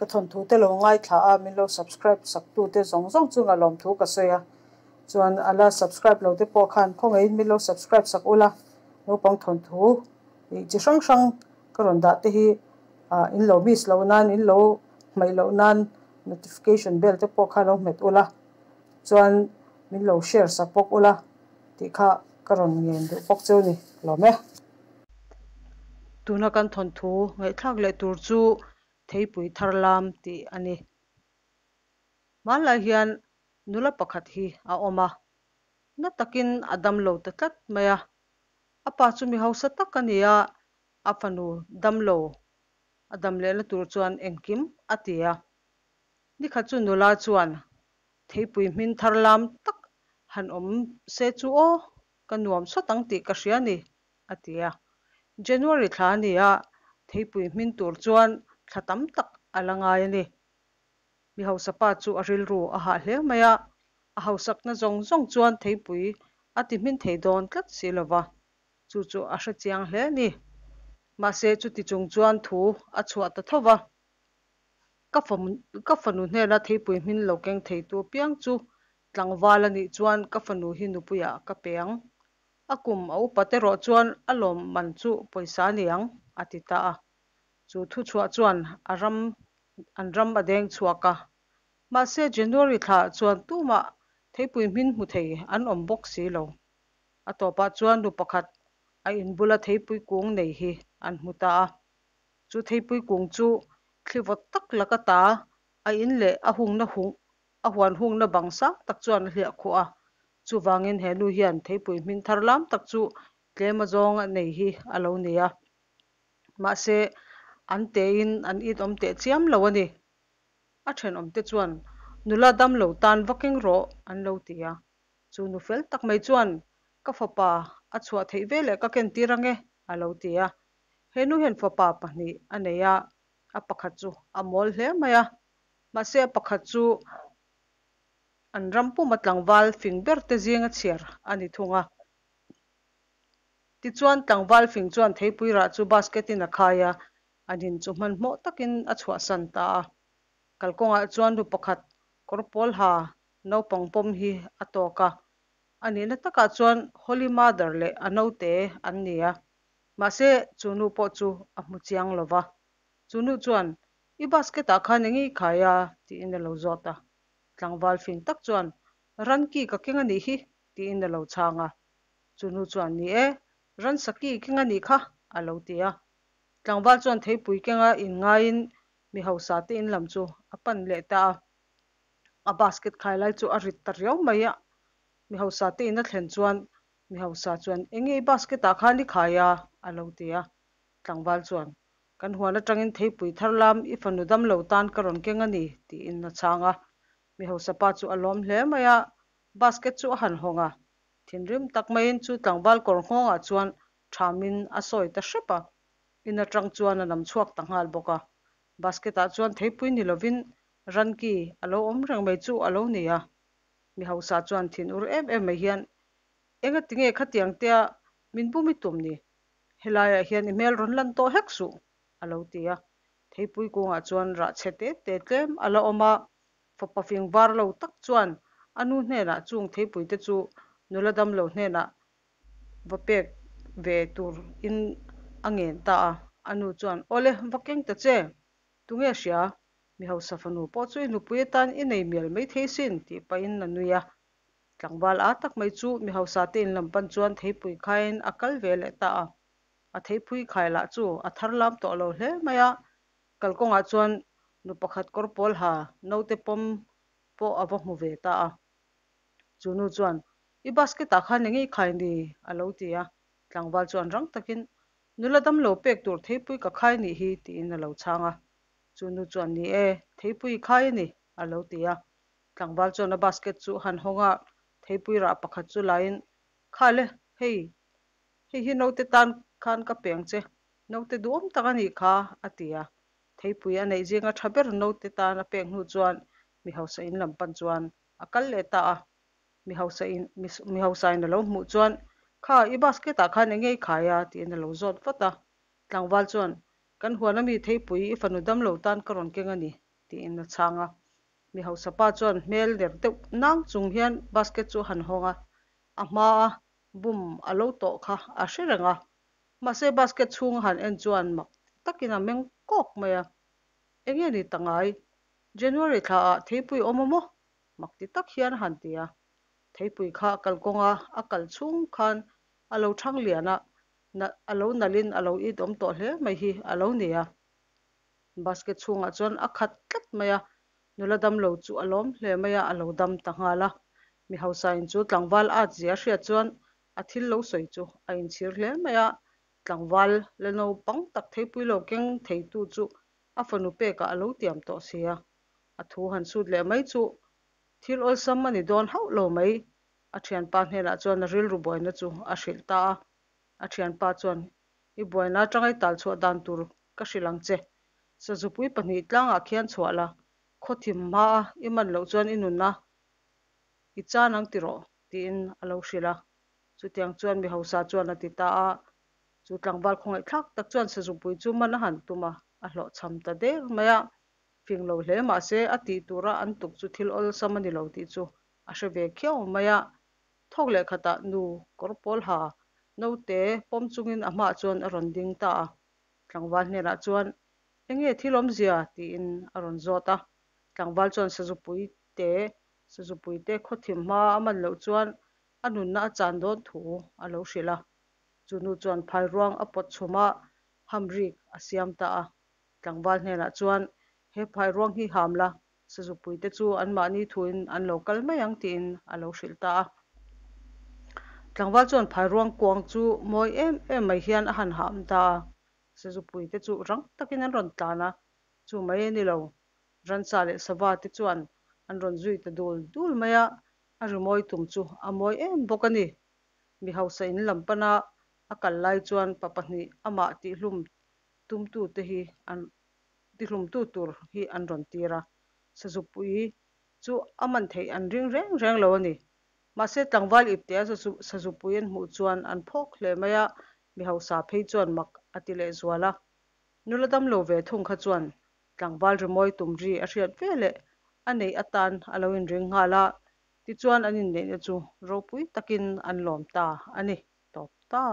Ka thawnthu te lo ngaithla a, min lo subscribe sak tu te zawng zawng chunga lawmthu ka sawi a. Chuan a la subscribe lo te pawh khan khawngaihin min lo subscribe sak ula, naupang thawnthu ih chi hrang hrang ka rawn dah te hi ah in lo miss loh nan, in lo hmaih loh nan notification bell te pawh kha lo hmet ula, chuan min lo share sak bawk ula tih kha ka rawn ngen duh bawk cheu ni lawm e. Tuna kan thawnthu ngaihthlak leh tur chu Theipui thar lam tih a ni. Hmanlai hian nula pakhat hi a awm a, na takin a dam lo ta tlat mai a. A pa chu mi hausa tak a ni a, a fanu dam lo a dam lehna tur chuan engkim a ti a. Nikhat chu nula chuan theipui hmin thar lam tak han awm se chu aw, ka nuam sawt ang tih ka hria a ni, a ti a. January thla a ni a, theipui hmin tur chuan thla tam tak a la ngai a ni. Mi hausa pa chu a rilru a hah hle mai a, a hausakna zawng zawng chuan theipui a ti hmin thei dawn tlat si lo va, chu chu a hre chiang hle a ni. Mahse chuti chung chuan thu a chhuah ta tho va, Ka ka fanu hnena theipui hmin lo keng theitu apiang chu tlangval a nih chuan ka fanu hi nupuiah ka pe ang. A kum a upat erawh chuan a lawm man chu pawisa a ni ang, a ti ta a. Chu thuchhuah chuan a ram an ram a deng chhuak a. Mahse January thlaah chuan tumah theipui hmin hmu thei an awm bawk si lo. A tawpah chuan nu pakhat a inbula theipui kung nei hi an hmu ta a. Chu theipui kung chu thli vawt tak laka ta a in leh a hungna hung a huan hungna bang sang tak chuan a hliah khuh a. Chuvangin he nu hian theipui hmin thar lam tak chu tlem azawng a nei hi a lo ni a. Mahse, an tein an it awm teh chiam lo a ni. A thenawmte chuan, Nula dam lo tan va keng rawh, an lo ti a. Chu nu fel tak mai chuan, Ka fapa a chhuah theih veleh ka ken tir ange, a lo ti a. He nu hian fapa pahnih a nei a, a pakhat chu a mawl hle mai a. Mahse, a pakhat chu an ram puma tlangval fing ber te zinga chhiar a ni thung a. Tichuan, tlangval fing chuan theipui rah chu basket in a khai a, an in chu hmanhmawh takin a chhuahsan ta a. Kalkawngah chuan nu pakhat kawr pawl ha naupang pawm hi a tawk a. A nihna takah chuan Holy Mother leh a naute an ni a. Mahse, chu nu pawh chu a hmu chiang lo va. Chu nu chuan, I basket ah khan eng i khai a? tiin a lo zawt a. Tlangval fing tak chuan, Ran ki ka keng a nih hi, tiin a lo chhang a. Chu nu chuan, Ni e, ransa ki keng a nih kha, a lo ti a. Tlangval chuan theipui kenga inngaiin mi hausa te in lam chu a pan leh ta a. A basket khai lai chu a rit ta riau mai a. Mi hausa te in a thlen chuan mi hausa chuan, Enge i basket ah khan i khai a? a lo ti a. Tlangval chuan, Kan huan atangin theipui thar lam i fanu dam lo tan ka rawn keng a ni, tiin a chhang a. Mi hausa pa chu a lawm hle mai a, basket chu a han hawng a. Thinrim tak maiin chu tlangval kawr nghawngah chuan thamin a sawi ta hrep a, in atang chuan a nam chhuak ta nghal bawk a. Basket ah chuan theipui ni lovin ranki a lo awm reng mai chu a lo ni a. Mi hausa chuan thin ur em em mai hian, Engati nge khatiang tea min bum i tum ni? Helaiah hian i hmel rawn lan tawh hek suh, a lo ti a. Theipui kungah chuan rah chhe te te tlem a la awm a, fapa fing var lo tak chuan a nu hnenah chung theipuite chu nula damlo hnenah va pek ve tur in a ngen ta a. A nu chuan, Awle, va keng ta che, tunge hria? Mi hausa fanu pawh chu i nupui atan i nei mial maithei sin, tih pahin a nui a. Tlangval a tak mai chu mi hausa te in lam pan chuan theipui khaiin a kal ve leh ta a. A theipui khai lah chu a thar lam tawh lo hle mai a. Kalkawngah chuan nu pakhat kawr pawl ha naute pawm pawh a va hmu ve ta a. Chu nu chuan, I basket ah khan enge i khai ni? a lo ti a. Tlangval chuan rang takin, Nula dam lo pek tur theipui ka khai nih hi, tiin a lo chhang a. Chu nu chuan, Ni e, theipui i khai a ni, a lo ti a. Tlangval chuan a basket chu han hawng a, theipui rah pakhat chu laiin, Khale, hei, hei hi naute tan khan ka peng che, naute duhawm tak a nih kha, a ti a. Theipui a neih zinga tha ber naute tan a pek hnu chuan mi hausa in lam pan chuan a kal leh ta a. Mi hausa in, mi hausa in a lo hmuh chuan, Kha, i basket ah khan enge i khai a? tiin a lo zawt vat a. Tlangval chuan, Kan huan ami theipui i fanu damlo tan ka rawn keng a ni, tiin a chhang a. Mi hausa pa chuan hmel ner deuh nang chung hian basket chu a han hawng a, a hmaa bum a lo tawh kha a hre reng a. Mahse basket chhung a han en chuan mak ti takin a meng kawk mai a. Enge ni ta ngai? January thla ah theipui awm a maw? Mak ti tak hian a han ti a. Theipui kha kalkawnga a kal chhung khan a lo thang lian a, a lo nalhin a lo it awm tawh hle mai hi a lo ni a. Basket chhungah chuan a khat tlat mai a, nula damlo chu a lawm hle mai a, a lo dam ta nghal a. Mi hausain chu tlangval at zia a hriat chuan a thil lo sawi chu a inchhir hle mai a, tlangval la naupang tak theipui lo keng theitu chu a fanu pekah a lo tiam tawh si a. A thu han sut leh mai chu thil awlsam a ni dawn hauh lo mai. A thianpa hnenah chuan a rilru buaina chu a hrilh ta a. A thianpa chuan, I buaina atanga i tal chhuah dan tur ka hrilh ang che. Sazupui pahnih tlangah khian chhuah la, khaw thim hmaa i man loh chuan i nunna i chan ang ti rawh, tiin a lo hrilh a. Chutiang chuan mi hausa chuan a ti ta a. Chu tlangval khawngaihthlak tak chuan sazupui chu man a han tum a, a hlawhchham ta der mai a. Fing lo hle mahse a tih tura an tuk chu thil awlsam a ni lo tih chu a hre ve khiau mai a. Thawk leh khatah nu kawr pawl ha naute pawm chungin a hmaah chuan a rawn ding ta a. Tlangval hnenah chuan, Enge thil awmzia? tiin a rawn zawt a. Tlangval chuan sazupui te sazupui te khawthim hma a man loh chuan a nunna a chan dawn thu a lo hrilh a. Chu nu chuan phairuang a pawt chhum a, hamrik a siam ta a. Tlangval hnenah chuan, He phairuang hi ham la, Sazupui te chu anmahni thuin an lo kal mai ang tiin a lo hrilh ta a. Tlangval chuan phairuang kuang chu mawi em em mai hian a han ham ta a. Sazupui te chu rang takin an rawn tlan a, chu mai a ni lo. Ransa leh sava te chuan an rawn zui ta dul dul mai a, a rimawi tum chu a mawi em bawk a ni. Mi hausa in lam pana a kal lai chuan pa pahnih amah tihlum tumtute hi an tihlumtu tur hi an rawn tir a, Sazupui chu a man theih an ring reng reng lo a ni. Mahse tlangval iptea Sazupui an hmuh chuan an phawk hle mai a, mi hausa phei chuan mak a ti leh zual a. Nula damlo ve thung kha chuan tlangval rimawi tum ri a hriat ve leh a neih atan a lo inring nghal a, tichuan an inneihna chu ropui takin an lawm ta a ni. Tawp ta.